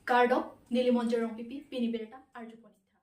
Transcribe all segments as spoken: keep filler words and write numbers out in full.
Kardom, neli Monjir Rongpipi, pini birta arjupon-ik tha.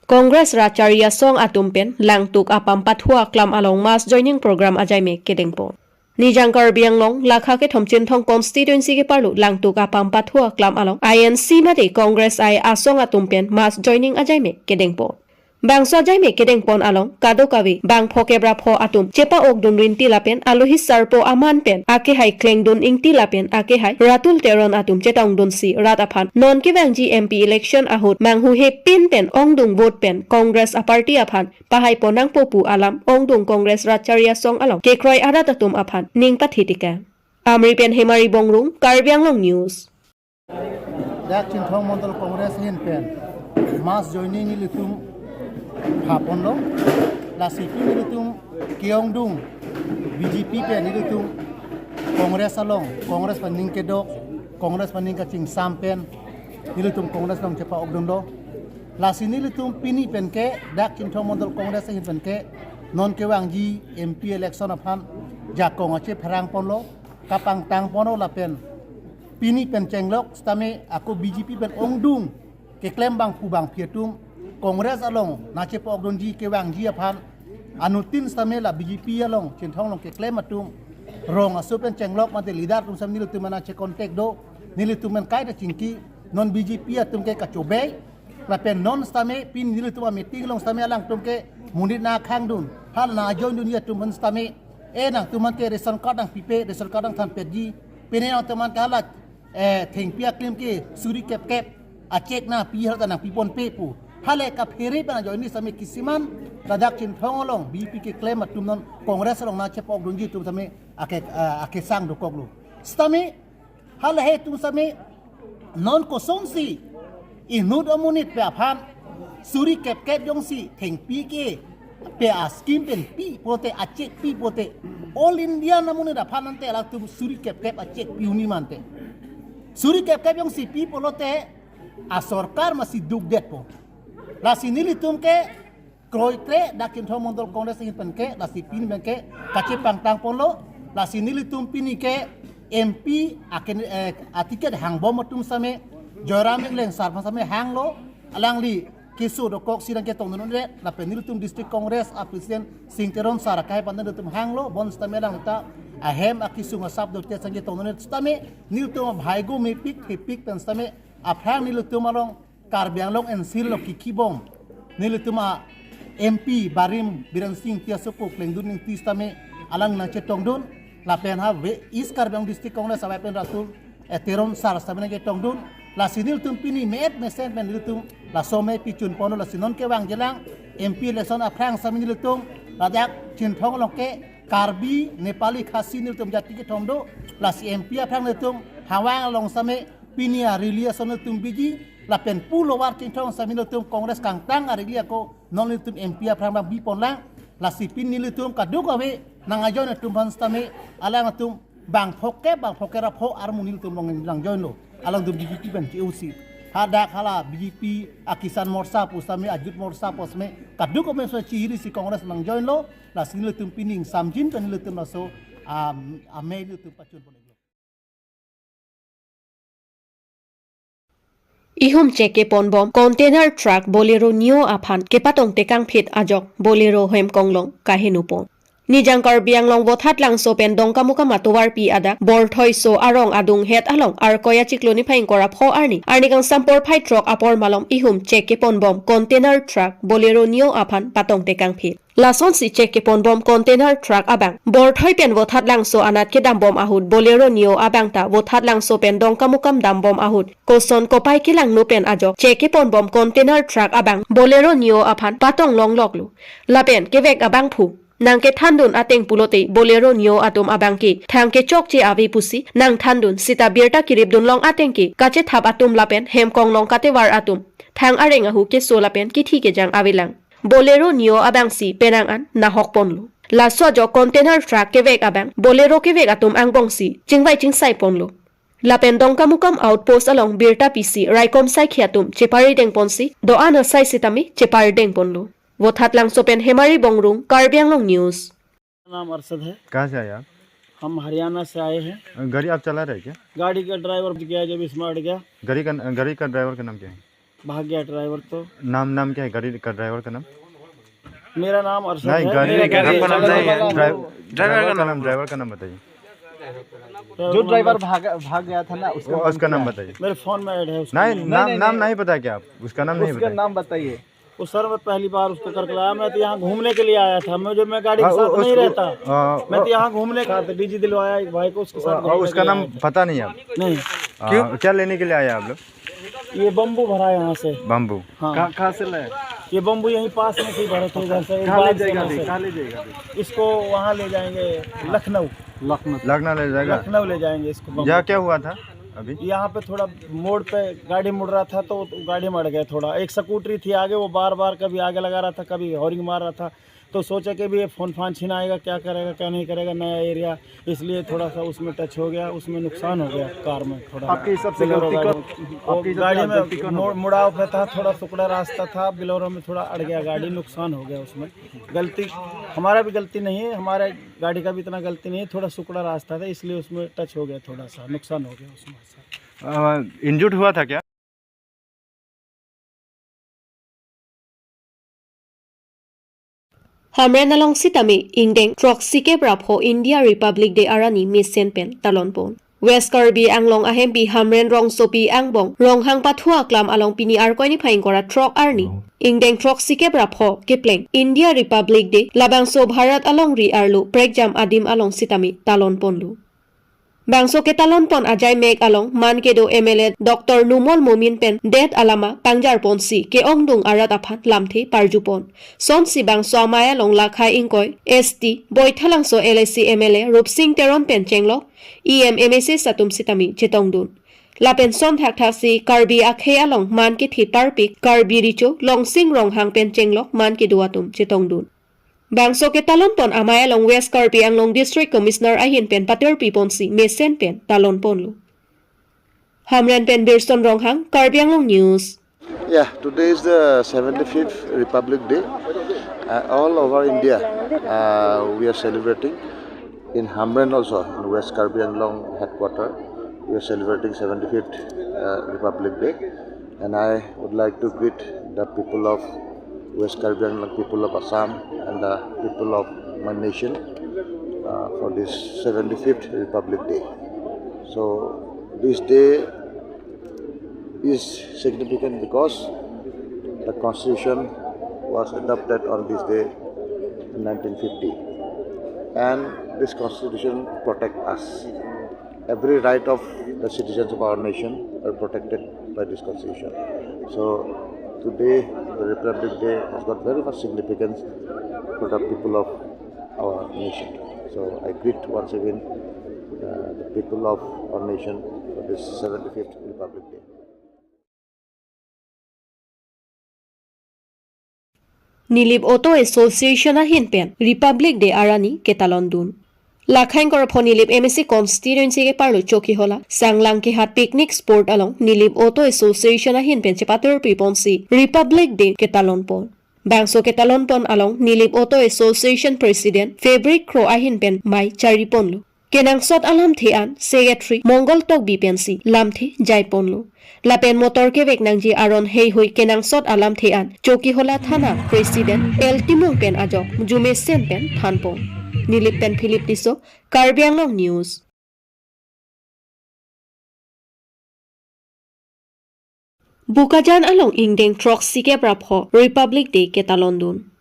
Congress Rat Chari Asong atum pen Langtuk Apam Pathua Klam along mass joining program ajai me kedengpon. Nijang Karbi Anglong lakha kethom Chinthong constituency keparlo Langtuk Apam Pathua Klam along I N C mate Congress I asong atum pen mass joining ajai me kedengpon. Bangso ajai me kedengpon along kadokave bang phokep ra pho atum chepa-okdun rinti lapen alohi sarpo aman pen akehai Klengdun Ingti lapen akehai Ratul Teron atum chetongdunsi rat aphan non kevangji M P election ahut manghuhepin pen ongdung vote pen Congress a-party aphan pahaipon nangpo pu alam ongdung Congress Rat Chari Asong along kekroi arat atum aphan ning pathi-ik tha. Amri pen Hemari Bongrung, Karbi Anglong News. Dak Chinthong Mondol Congress ahin pen mass joining nelitum phaponlo. Lasi pini nelitum ke-ongdung B J P pen nelitum Congress along, Congress pen ning kedok, Congress pen ning kachingsam pen nelitum Congress along chepa-okdunlo. Lasi nelitum pini pen ke dak Chinthong Mondol Congress ahin pen ke non kevangji M P election aphan jakong achepherangponlo, kapangtangponlo lapen pini pen chenglok sitame ako B J P pen ongdung keklem bangphu bangphi atum Congress along nangchepa-okdunji kevangji aphan anuttin sitame la B J P along Chinthong along keklem atum rong aso pen chenglok mate leader atum sitame nelitum nangche-contact do, nelitum pen kaita chingki, non B J P atum ke kachobei, lapen non sitame pini nelitum a-meeting along sitame alangtum ke monit nangkhangdun, hala nangjoindunji atum aphan sitame, eh, nangtum aphan ke ration card nangpipe, ration card nangthanpetji, pini nangtum aphan ke hala, eh, thengpi aklim ke suri kepkep a-cheque nangpi, hala ta nangpiponpe pu. Hala kaphere pen ajoine sitame kisiman ladak Chinthong along B J P keklem atum non Congress along nangchepa-okdunji atum sitame ake, eh, akesang dokoklo. Sitame hala he atum sitame non kosonsi inut amonit pen aphan suri kepkep jongsi thengpi kepe a-scheme pen pi pulote, a-cheque pi pulote, all India amonit aphan ante latum suri kepkep a-cheque pi un-e mante. Suri kepkep jongsi pi pulote asorkar masi dukdetpo. Lasi nelitum ke kroikre dak Chinthong Mondol Congress ahin pen ke, lasi pini pen ke kachepangtangponlo, lasi nelitum pini ke M P aken, eh, a-ticket hangbom atum sitame Joyram Engleng sar aphan sitame hanglo, alangli keso dokoksi nangketongdun-un-e, lapen nelitum District Congress a-President Sing Teron sar akai aphan nelitum hanglo, bonsitame alang ta ahem akesung asap dote nangketongdun-un-e sitame nelitum abhaigo mepik thepik pen sitame aphrang nelitum along Karbi Anglong N C lo kikhibom nelitum a-M P barim Biren Sing Tiasopo Klengdun Ingti sitame alang nangchetongdun, lapen ha West East Karbi Anglong District Congress a-Vice President Ratul, eh, Teron sar sitame nangketongdun, lasi nelitum pini me-et mesen pen nelitum laso me pichunponlo, lasi non kevangjilang M P election aphrang sitame nelitum ladak Chinthong along ke Karbi, Nepali, Khasi nelitum jati kethom do, lasi M P aphrang nelitum Hawang along sitame pini a-rally ason nelitum biji, lapen pulo war Chinthong sitame nelitum Congress kangtang a-rally ako non nelitum M P aphrang abang biponlang, lasi pini nelitum kadokave nangjoin atum aphan sitame alangtum bang phokep, bang phokep ra pho armu nelitum along nangjoinlo, alangtum B J P pen ke-osi. Hadak hala B J P a-Kisan Morcha pu sitame, a-Youth Morcha pu sitame, kadokave so chihirisi Congress nangjoinlo, lasi nelitum pini ingsamjin pen nelitum laso, um, amei nelitum pachunpon-iklo. Ihum cheque keponbom container truck Bolero Neo aphan kepatong tekangphit ajok Bolero hem konglong kahenupon. Nijang Karbi Anglong Vothatlangso pen Dongkamukam atovarpi adak Borthoiso arong adunghet along Arkoi achiklo niphai ingkoi ra pho arni, arni kangsam porphai throk apor malom ihum cheque keponbom container truck Bolero Neo aphan patong tekangphit. Lasonsi cheque keponbom container truck abang Borthoi pen Vothatlangso anat kedambom ahut Bolero Neo abang ta Vothatlangso pen Dongkamukam dambom ahut koson kopai kelangno pen ajok cheque keponbom container truck abang Bolero Neo aphan patong longloklo. Lapen kevek abangphu nangkethandun ateng pulote Bolero Neo atum abang ke thang kechokche ave pusi nangthandun sita birta kiripdunlong ateng ke kachethap atum lapen hem konglong katevar atum thang areng ahu keso lapen kithi kejang avelang. Bolero Neo abangsi penang an nahokponlo. Laso ajok container truck kevek abang Bolero kevek atum angbongsi chingvai chingsaiponlo. Lapen Dongkamukam outpost along birta pisi raikom saikhi atum cheparidengponsi do-an asai sitame cheparidengponlo. Vothatlangso pen Hemari Bongrung, Karbi Anglong News. नाम अरशद है। कहाँ से आए आप? हम हरियाणा से आए हैं। गाड़ी आप चला रहे क्या? गाड़ी का ड्राइवर गया, जब इसमें अड़ गया। गाड़ी का, गाड़ी का ड्राइवर का नाम क्या है? भाग गया ड्राइवर तो। नाम, नाम क्या है गाड़ी का ड्राइवर का नाम? मेरा नाम अरशद नहीं, है। गाड़ी, मेरा गाड़ी गाड़ी का नाम चला नहीं है। रहा है। ड्राइव-, ड्राइवर का नाम, ड्राइवर का नाम बताइए। जो ड्राइवर भाग, भाग गया था ना, उसका वो, नाम उसका क्या नाम है? बताइए। मेरे फोन में ऐड है उसका नहीं, नाम। नाम, नहीं, नाम नहीं। नहीं पता क्या आप? उसका नाम नहीं उसका पता है? नाम बताइए। वो सर, मैं पहली बार उसको करके लाया। मैं तो यहाँ घूमने के लिए आया था। मैं, जो मैं गाड़ी के हाँ, साथ वो, नहीं उस-, रहता। हाँ, मैं तो वो यहाँ घूमने का था। डीजी दिलवाया एक भाई को, उसके साथ हाँ, घूमने उसका के लिए नाम आया था। पता नहीं आप? नहीं। हाँ, क्यों? क्या लेने के लिए आया आप लोग? ये बम्बू भरा यहाँ से। बम्बू। हाँ। कहाँ, कहाँ से लाए? ये बम्बू यहीं पास में से भरे थे, इधर से, एक कहाँ ले बाग से जाएगा वहाँ अभी? से। कहाँ ले जाएगा अभी? इसको वहाँ ले जाएंगे, लखनऊ। लखनऊ। लखनऊ ले जाएगा? लखनऊ ले जाएंगे इसको बम्बू। यहाँ क्या हुआ था अभी? यहाँ पे थोड़ा मोड़ पे गाड़ी मुड़ रहा था, तो गाड़ी में अड़ गया थोड़ा। एक स्कूटरी थी आगे, वो बार बार कभी आगे लगा रहा था, कभी हॉरिंग मार रहा था। तो सोचा कि भी ये फोन फान छिनाएगा, क्या करेगा, क्या नहीं करेगा, नया एरिया, इसलिए थोड़ा सा उसमें टच हो गया, उसमें नुकसान हो गया कार में थोड़ा। आपके हिसाब से बोलेरो गलती गाड़ी कौन, में। वो आपके हिसाब से गाड़ी में गलती कौन मुड़-, होगा? मुड़ाव पे था, थोड़ा सुकड़ा रास्ता था, बोलेरो में थोड़ा अड़ गया गाड़ी, नुकसान हो गया उसमें। गलती हमारा भी गलती नहीं है, हमारे गाड़ी का भी इतना गलती नहीं है, थोड़ा सुकड़ा रास्ता था, इसलिए उसमें टच हो गया, थोड़ा सा नुकसान हो गया उसमें। अ, इंजर्ड हुआ था क्या? Hamren along sitame ingdeng throksi kep ra pho India Republic Day arni mesen pen talon pon. West Karbi Anglong ahempi Hamren rongsopi angbong Ronghang pathu aklam along pini Arkoi niphai ingkoi ra throk arni ingdeng throksi kep ra pho kepleng India Republic Day labangso Bharat alongri arlo prekjam adim along sitame talon ponlo. Bangso ketalon pon ajai mek along man kedo M L A Doctor Numal Momin pen det alama pangjar ponsi ke-ongdung arat aphan lamthe parju pon. Sonsi bangso amei along lakhai ingkoi S T Boithalangso L A C M L A Rupsing Teron pen chenglok, E M, M A Cs atum sitame chetongdun. Lapen son thakthak si Karbi akhei along man kethe parpik Karbi Recho Longsing Ronghang pen chenglok man kedo atum chetongdun. Bangso ketalon pon amei along West Karbi Anglong District Commissioner ahin pen patirpi ponsi mesen pen talon ponlo. Hamren pen Birson Ronghang, Karbi Anglong News. Yeah, today is the seventy-fifth Republic Day. Uh, all over India, uh, we are celebrating. In Hamren also, in West Karbi Anglong headquarter, we are celebrating seventy-fifth, uh, Republic Day. And I would like to greet the people of West Karbi Anglong, people of Assam, and the people of my nation, uh, for this seventy-fifth Republic Day. So this day is significant because the Constitution was adopted on this day in nineteen fifty, and this Constitution protect us. Every right of the citizens of our nation are protected by this Constitution. So today, the Republic Day has got very much significance for the people of our nation. So I greet once again, uh, the people of our nation for this seventy-fifth Republic Day. Nilip Auto Association ahin pen Republic Day arni ketalon dun. Lakhai ingkoi ra pho Nilip M A C constituency keparlo Chokihola Sanglang Kehat picnic spot along Nilip Auto Association ahin pen chepatirpi ponsi Republic Day ketalon pon. Bangso ketalon pon along Nilip Auto Association President Fabric Kro ahin pen mei chari ponlo. Kenangsot alamthe an Secretary Mongol Tokbi pensi lamthe jai ponlo. Lapen motor kevek nangji aron heihui kenangsot alamthe an Chokihola Thana President L Timung pen ajok jumesen pen than pon. Nilip pen Philip Tisso, Karbi Anglong News. Bokajan along ingdeng throksi kep ra pho Republic Day ketalon dun.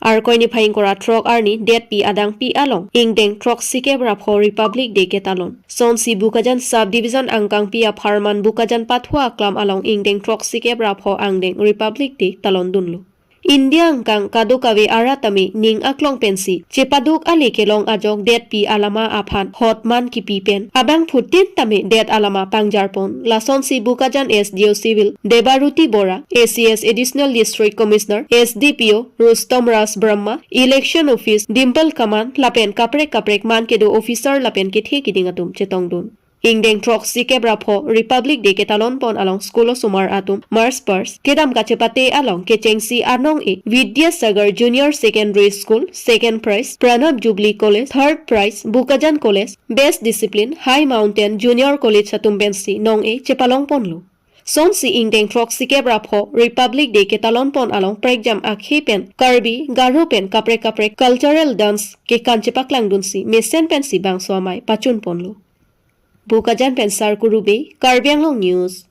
Arkoi niphai ingkoi ra throk arni detpi adangpi along ingdeng throksi kep ra pho Republic Day ketalon. Sonsi Bokajan Sub Division angkangpi apharman Bokajan pathu aklam along ingdeng throksi kep ra pho angdeng Republic Day talon dunlo. India angkang kadokave arat tame ning aklong pensi chepaduk ale kelong ajok detpi alama aphan hot man kipi pen abangphutin tame det alama pangjar pon. Lasonsi Bokajan S D O Civil Debaruti Bora, A C S Additional District Commissioner, S D P O Rustom Raj Brahma, Election Office Dimple Kaman lapen kaprek kaprek man kedo officer lapen kethe kiding atum chetong dun. Ingdeng throksi kep ra pho Republic Day ketalon pon along school osomar atum March Past kedam kachepate along kechengsi anong-e Vidyasagar Junior Secondary School, second prize Pranab Jubilee College, third prize Bokajan College, Best Discipline High Mountain Junior College atum pensi nong-e chepalong ponlo. Sonsi ingdeng throksi kep ra pho Republic Day ketalon pon along prekjam akhei pen Karbi, Garo pen kaprek kaprek cultural dance kekan chepaklangdunsi mesen pensi bangso amei pachun ponlo. Bokajan pen Sarkuru Bey, Karbi Anglong News.